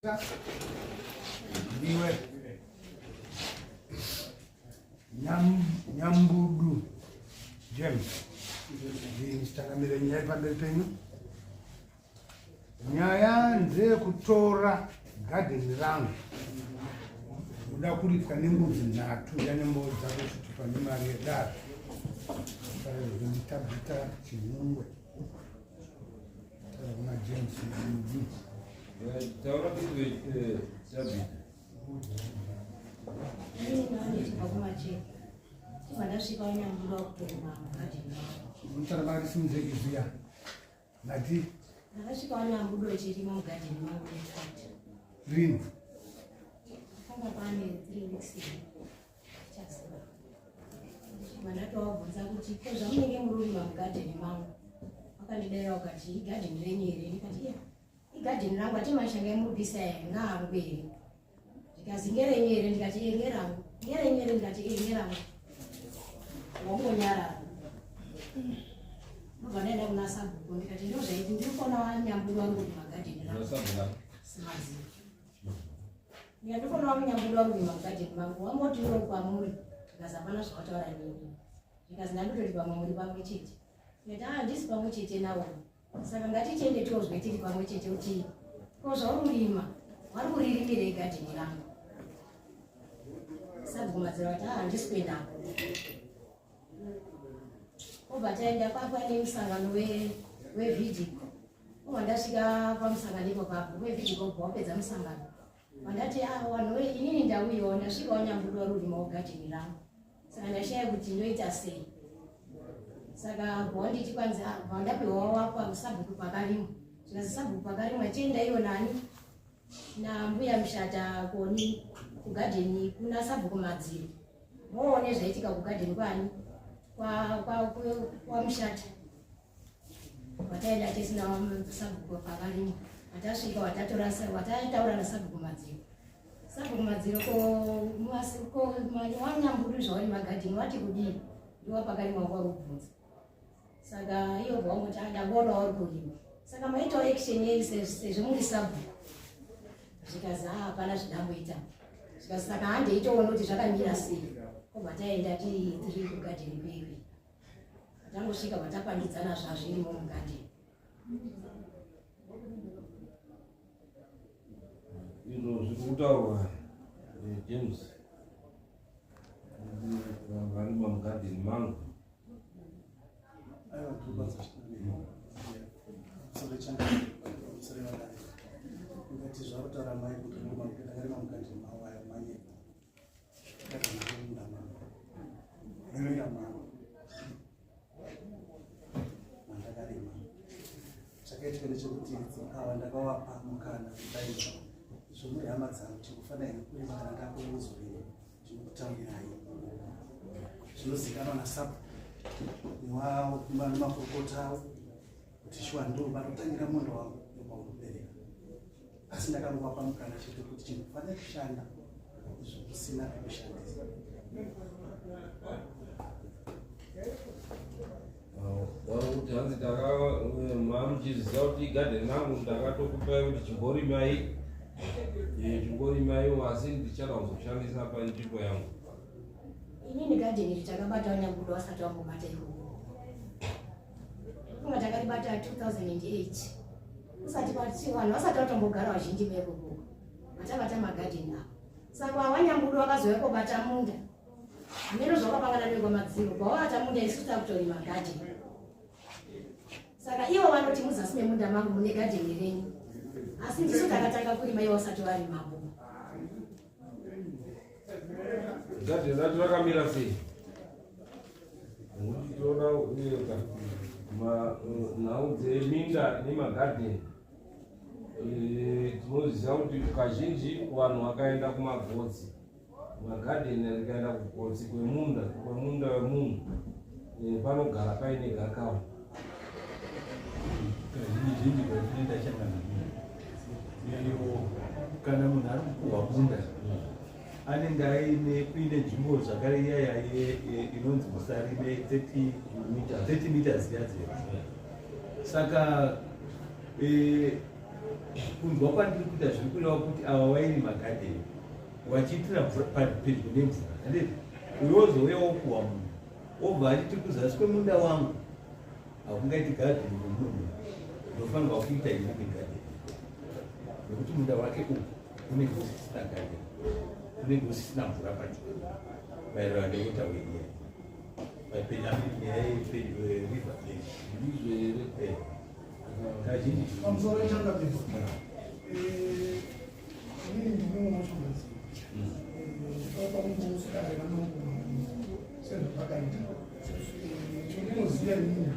Ndiwe Nyambudu James, ndichitangamira nyaya pamberi penyu. Nyaya ndeyekutora gadheni rangu kuda kuripwa nembudzi nhatu yanembodza kusvitipa nemari yedare nditabvita chinhungwe. Kuna James Nyambudu. Taura kuti Tabitha. Mutara mari simuzeki zviya. Ndati ndakasvika wanyambudo chirimo mugadheni mangu netractor. Rini? Kanga pane 3 weeks. Chaziva. Mandatovabvunza kuti ko zvamunenge muri kurima mugadheni mangu. Vakandidaira vakati igadheni renyu here? Ndikati iya igadheni rangu ati mashanga emurubisa aya ngaangu here? Ndikazi ngerenyu here? Ndikati iye ngerangu. Ngerenyu here? Ndikati iye ngerangu. Wangonyarara. Ndobva ndaenda kuna sabhuku ndikati ndozvaiti ndiri kuona wanyamburu wangu mumagadheni rangu. Simaziva. Ndikati wangu nyambudu wangu mumagadheni mangu wamboti uro kwamuri ndikazi hapana zvawataura nini ndikazi ndandototi pamwe muri pamwe chete ndikati ah handisi pamwe chete nawo saka ngatichiende tozwe tiri pamwe chete kuti ko zvauri kurima wari kuririmirei gadheni rangu sabvumadzira kuti ah handisi kuendako obva taenda kwakwa nemusangano wevidhico obva ndasvika pamusangano ipo papo wevidhico obva wapedza musangano vandati ah, vanhu we inini ndauyiwa ndasvika wanyambudu rurima wagadheni rangu saka ndashaya kuti ndoita sei saka bva wanditi kwanzi ah, bva ndapiwa wapa sabhuku pakarimwa zvikazi sabhuku pakarimwa chienda iyo nani nambuya mushata koni kugadheni kuna sabhuku madziro moone zvaitika kugadheni kwani kwamushata wataenda tisina sabhuku pakarimwa watasvika watatora watataura nasabhuku madziro sabhuku madziro ko wanyambudu zvauri magadheni wati kudii ndiwa pakarimwa kwarubvunza saka iyo bwangoti andangoona uri kurima saka maitawo action yei sezvo muri sabhuku zvikazi haa hapana zvindamboita zvikazi saka handeitoona kuti zvakamira sei kobva taenda tiri tiri kugadheni kwekwe tangosvika vatapangidzana zvazvirimo mugadheni Izvo zviri kutaurwa James varima mugadheni mangu. Ngati zvakutaura mai kuti ndakarima mugadheni mavo ayo manyepo ndakamunda mangu munda mangu mandakarima chakaitika ndechekuti ava ndakawapa mukana kudai zvomuri hama dzangu tikufanira here kurima kana ndakuuzorima ndinokutaurirai zvinozikanwa nasabu nemakurukota avo kuti shuwa ndo vanotangira munda wangu ndokwaunoperera asi ndakangovapa mukana chete kuti chinofanira kushanda izvo kusina pekushandisa. Kuti hanzi takamuchiziva kuti igadheni rangu ndakatokupai kuti chimborimai chimborimaiwo asi ndichada kuzoshandisa panzvimbo yangu. Inini gadheni iri takabata wanyabuda wasati wambobata ikoko. Kunga takaribata 2008 usati vanhu vasati vatombogara vazhinji vekoko vatabata magadheni avo saka wanyambudu wakazouya kobata munda hameno zvawakapangana nekwamadziro kwawabata munda isu takutorima gadheni saka ivo vanoti muzasi memunda mangu mune gadheni renyu asi ndisu takatanga kurima ivo vasati varimapo Gadheni racho rakamira sei? Nokuti toda uyeka nhau dzeminda nemagadheni tinoziva kuti kazhinji vanhu vakaenda kumagotsi magadheni rikaenda kugotsi kwemunda kwemunda wemunhu panogara paine gakava. Kazhinji zhinji kwatinoita shangana iyo kana munhu ari kupuhwa munda anenge aine kuine nzvimbo zvakare iyaya inonzi musarime 30 meters yadzo saka Kunzwa kwandiri kuita zviri kureva kuti ava vairima gadheni vachiitira mvura pedyo nemvura, handiti? Uyo ozouya wopuwa munhu obva achiti kuzasi kwemunda wangu hakungaiti gadheni nomunhu, ndofanirwa kuita inini gadheni nekuti munda wake uku unenge usisina gadheni, unenge usisina mvura padyo maererano newaterway iya river. Ndizvo here? Kazhinji. Pamusoro changamire, inini ndine wacho pamuusudare vanongo sezvapakaita. Chandinoziva inini,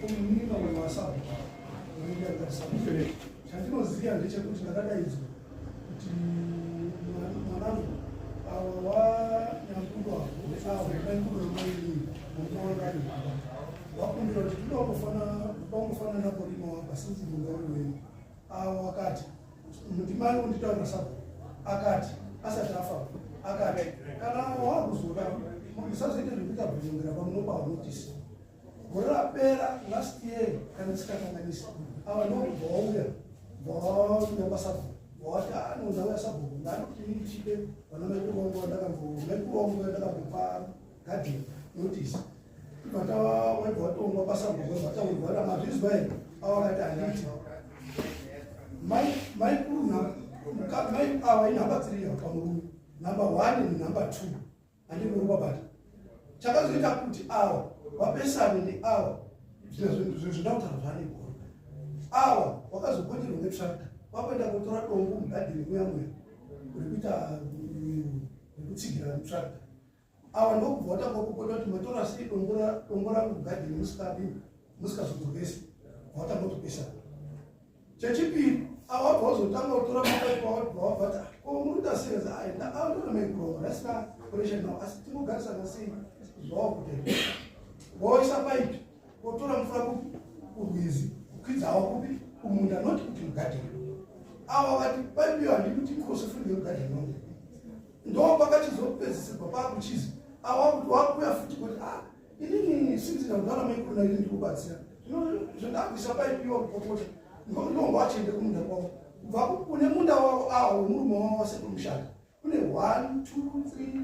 inini vamwe vasabu chandinoziva ndechekuti ndakadaidzwa kuti mwanangu awa wanyangudo avo maikuru namainini mukuwangani wakumbira kuti toda kurima wapa sinzi munda uri wenyu. Awo akati ndimai unditaura sabu akati asati afa akati kana wakuzoda musazoite zvekuita bvunzira pamunopa notice. Gore rapera, last year kana ndisikakanganisi, ava ndokubva wauya, bva pasabhuku wati anondauya sabhuku ndanokuti ndichipe vana maikuru vangu vandakambo maikuru vangu vandakambopa gadheni notice. Ibva waibva watongwa pasabhuku, wabva taurwa mazvizwa here? Ava vakati handiti maikuru mai ava inhamba 3 pamurume, number 1 nenumber 2 handingori kwabata. Chakazoita kuti ava vapesane neava zvindakutaura zvane gore ava wakazokonjerwa netractor wakuenda kotora dombo mugadheni muya muya rekuita rekutsigira tractor. Ava ndokubva watanga kupota kuti matora sei dombo rangu mugadheni musikadi musikazodzokesi, watanga kutopesana. Chechipiri, ava wabva wazotanga kutora mapaipi, wabva wabva ti ko muri kuita sei? Ai, ndakatora maikuru rasina operation now, asi tinogarisana sei zvawakuita woisa paipi wotora mvura kupi kurwizi kukwidzawo kupi kumunda, noti kuti mugadheni. Ava vati paipi iyo handidi kuti ikrose futi ngemugadheni wangu. Ndo pakachizopedzisirwa pakuchizi ava kuti wakuya futi kuti ah, inini sinzi ndakugara maikuru naini ndikubatsira zvendakuisa paipi iyo kupopota ndongo achiende kumunda kwavo kubva kune munda wavo awo wemurume wavo wasekumushata kune 1 2 3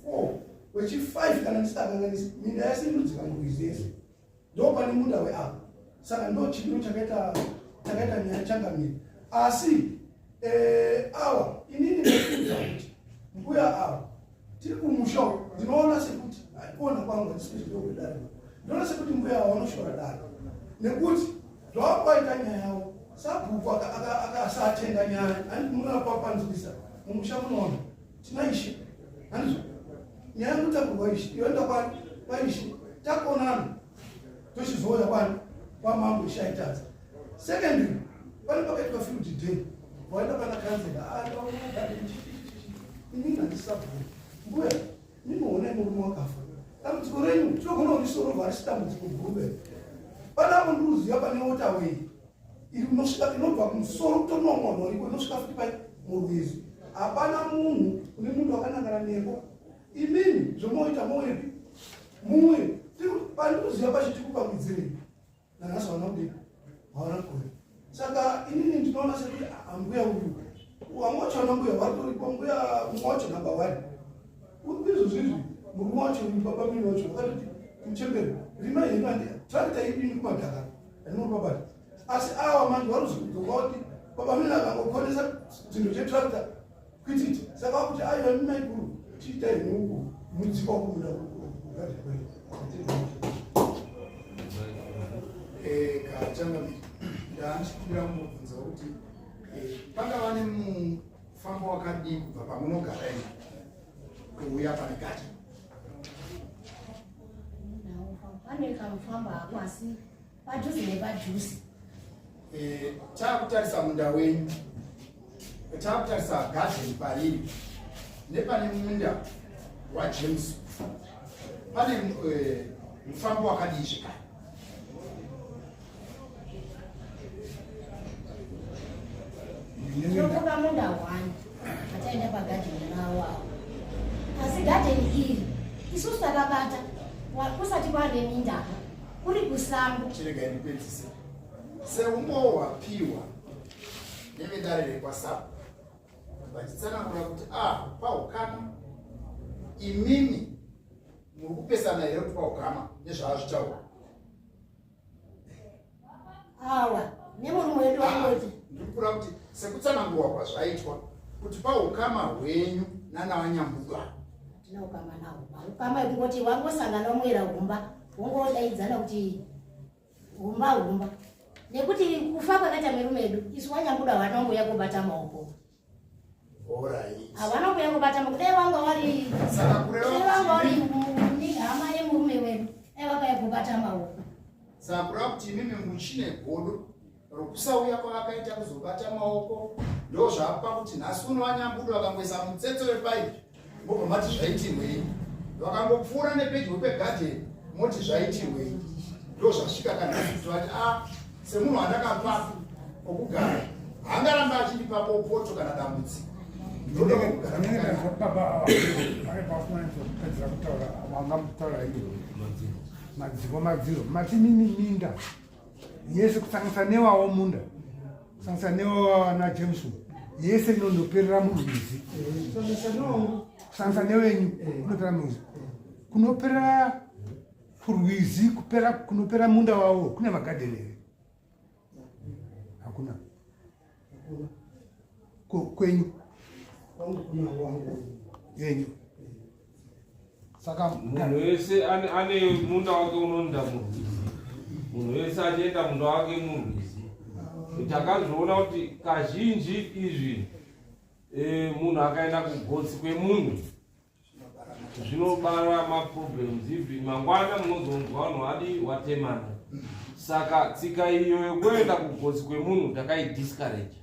4 wechi5 kana ndisitakanganisi, minda yese inodzika murwizi yese ndo pane munda weapo. Saka ndo chimiro chakaita chakaita nyaya changamire. Asi awa inini ndikuudza kuti mbuya awa tiri kumusha uku, ndinoona sekuti kuona kwangu handisi kuedare, ndinoona sekuti mbuya awa vanoshora dare nekuti zvavakwaita nyaya yavo sabhuku akasatenda nyaya. Handiti munoona papanzwisa mumusha munoona tina ishe, handizvo? Nyaya inotakurwa ishe yoenda kwani kwaishe, takonana tochizouya kwani kwamambo ishe aitadza. Secondly, pane pakaitwa field day, waenda pana kanzela, inini handisabhuku mbuya, nimoonai murume wakafa, dambudziko renyu tinogona kurisorova, harisi dambudziko guru. Panapo ndikuziva pane waterway iri inosvika inobva kumusoro kutonomwa muriko inosvika futi pai murwizi. Hapana munhu une munhu wakanangana neko. Imini zvomoita moepi muye pandikuziva pacho tikupangidzirei nanhasi hauna kudii hauna kure. Saka inini ndinoona sekuti ambuya uyu wamwe wacho ana mbuya varitoripo mbuya mumwe wacho number 1 uri kuizvozvizvi murume wacho uyu baba mini wacho wakatoti muchembere rima henyu andi tractor idini kumadhakara andinobabata. Asi awa manje varuzikudzoka kuti baba mini akangokonesa chinhu chetractor kuititi. Saka vakuti aiwa maikuru chiita henyu uku mudzika wakumunda kugadheni kwenyu. Kachangamire, ndaandichikumbira kumbobvunza kuti pangava nemufambo wakadii kubva pamunogara ino kuuya pane gadheni? Pane kamufambo hako asi padhuze nepadhuze. Taakutarisa munda wenyu, taakutarisa gadheni pariri nepane munda waJames, pane mufambo wakadii zvekare? Tinokuda munda one ataenda pagadheni ravo avo, asi gadheni iri isusu takabata kusati kwane mindaka kuri kusango. Chiregai ndipedzise. Seumbowo hwapiwa nevedare rekwaSabhuku vachitsanangura kuti a ah, paukama imimi muri kupesana here kuti paukama nezvaazvitaura? Awa nemurume wedu wangoti ah, ndiri kuti sekutsanangurwa kwazvaitwa kuti paukama hwenyu nana vanyambuka hatina ukama nawo. Ukama yekungoti wangosangana womwera humba wongodaidzana kuti humba humba, nekuti kufa kwakaita mirume yedu isu wanyambuda havanongoya kubata maoko, havana kuya kubata maoko. Dai vanga vari dai vanga vari hama yemurume wedu dai vakauya kubata maoko. Saka kureva kuti imimi muchine godo rokusauya kwavakaita kuzobata maoko, ndo zvapa kuti nhasi uno vanyambudo vakangoisa mutsetse wepaipi mobva mati zvaitirwei, vakangopfuura nepedyo pegadheni moti zvaitirwei. Ndo zvasvika kanhasi kuti vati a ah, semunhu wandakapa okugara haangaramba achindipa popoto kana dambudziko. Madziro madziro mati mimi minda yese kusanganisa newawo munda kusanganisa newana James yese inondoperera murwizi, kusanganisa newenyu kunopera murwizi, kunoperera kurwizi kupera kunopera munda wawo kune magadheni here? Hakuna. Kwenyu yenyu. Saka munhu wese ane munda wake unoenda murwizi, munhu wese achienda munda wake murwizi. Takazviona kuti kazhinji izvi e, munhu akaenda kugotsi kwemunhu zvinobara maproblems ivi mangwana munozonzwa vanhu vadi watemana. Saka tsika iyo yekuenda kugotsi kwemunhu takaidiscourage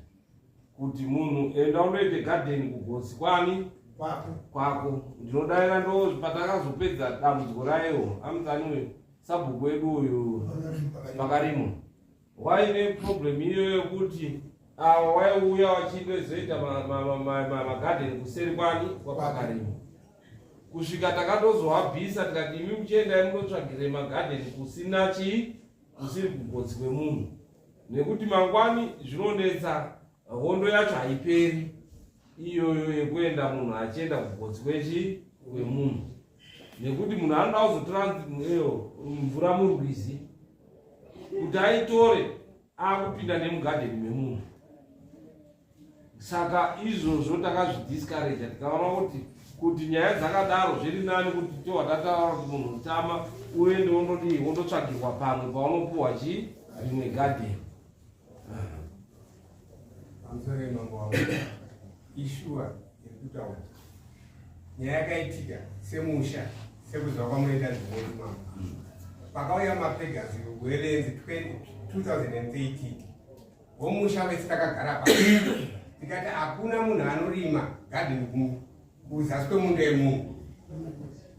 kuti munhu enda undoite garden kugotsi kwani kwako. Ndinodaira ndo patakazopedza dambudziko rayo amutsani uyu sabhuku wedu uyu pakarimo waine problem iyoyo yekuti ava waiuya wachindozoita magadheni kuseri kwani kwapakarimo, kusvika takatozoabvisa tikati imi muchiendai mundotsvagire magadheni kusina chii, kusiri kugotsi kwemunhu, nekuti mangwani zvinonetsa, hondo yacho haiperi iyoyo yekuenda munhu achienda kugotsi kwechi kwemunhu, nekuti munhu anoda kuzotora iyo mvura murwizi kuti aitore akupinda nemugadheni memunhu. Saka izvozvo takazvidiscourage tikaona kuti nyaya dzakadaro zviri nani kuti tohwatataura kuti munhu tama uende wondodii wondotsvagirwa pamwe paunopuhwa chii rimwe gadheni. Pamusoro mambo wangu, ishuwa iri kutaura nyaya yakaitika semusha sekuziva kwamunoita nzvimbo yedu mambo. Pakauya mapegazi gore renzi 2013 vomusha wese takagara pa tikati hakuna munhu anorima gadheni kuzasi kwemunda yemunhu.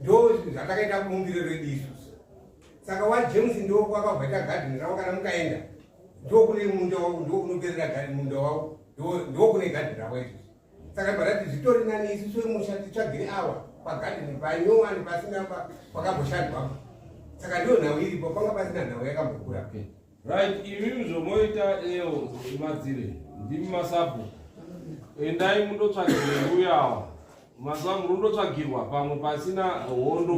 Ndo zvatakaita bumbiro redu isusu. Saka waJames ndo kwakabvaita gadheni ravo, kana mukaenda ndokune munda wavo, ndokunoperera munda wavo, ndokune gadheni ravo isusu. Saka barati zvitori nani isusu vemusha titsvagire awa pagadheni panyowani pasina pakamboshandwa. Saka ndiyo nhau iripo, panga pasina nhau yakambokura. Right, imimi zvomoita eyo madzire ndimi masabhu, endai mundotsvagire mbuya mazuva muri undotsvagirwa pamwe pasina hondo.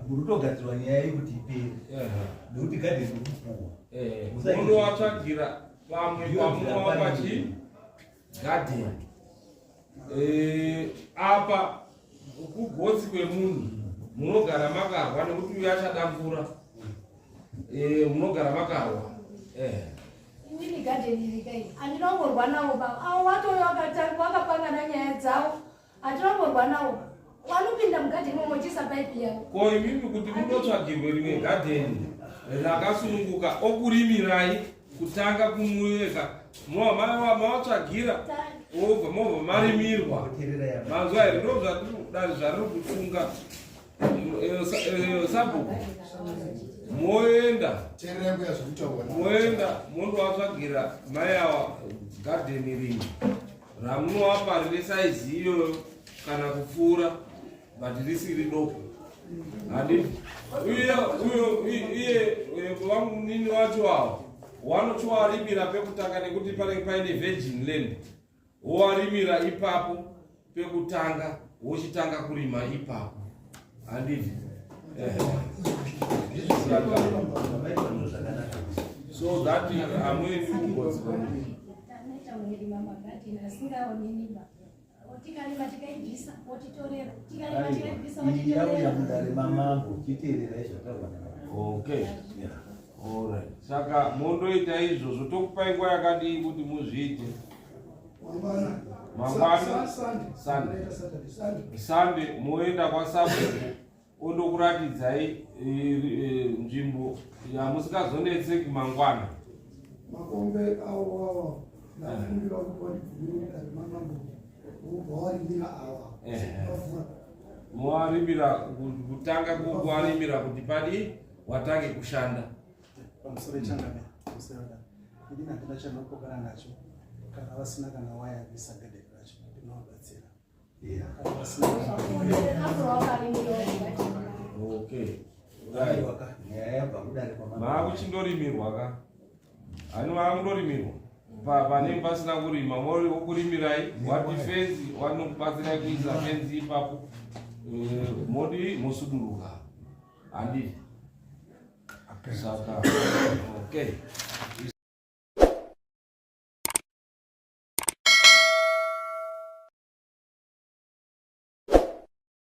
Muri kutogadzirwa nyaya yekuti ipere nekuti gadheni rikupuwa. Mundovatsvagira pamwe pamunova pachi gadheni apa kugotsi kwemunhu munogara makarwa nekuti uyu achada mvura, munogara makarwa. Inini gadheni iri kai handinongorwa nawo baba avo watouya wakapangana nyaya dzavo, handinomborwa nawo, vanopinda mugadheni momo chiisa paipi yavo. Ko imimi kuti mundotsvagirwe rimwe gadheni rakasununguka okurimirai kutanga kumueka mavatsvagira obva mobva marimirwa manzwa here? Ndo zvatiri zvariri kufunga sabhuku, moenda moenda mondovatsvagira mai ava gadheni rimwe ramunovapa rine saizi iyoyo kana kupfuura, but risiri doko. Handiti uye uyo iye vamunini wacho awo wanochiwarimira pekutanga nekuti panenge paine virgin land wowarimira ipapo pekutanga wochitanga kurima ipapo handiti so that amweni kugotsi Yauya mudare mamambo chiteererai zvataurwa okay Alright. Saka mondoita izvozvo tokupai nguva yakadii kuti muzviite? Mangwana Sunday. Sunday moenda kwasabhuku ondokuratidzai eh, eh, nzvimbo yamusikazonetseki mangwana. Makombe awo awo ndakumbira kuti wandibvumire mudare mamambo wobva warimira awa. Mowarimira kutanga kuwarimira kuti padii? watange kushanda. Pamusoro changamire, pamusoro da. Ini handina chandinopokana nacho kana vasina kana waya yekuisa gadheni racho ndinovabatsira. Kana vasina Okay. Nyaya yabva kudare kwamambo. Maakuchindorimirwa ka? Ani maakundorimirwa? Panenge pasina kurima wokurimirai wati fenzi wanokubatsirai kuisa fenzi ipapo eh, modi mosuduruka. Handiti. Saka okay.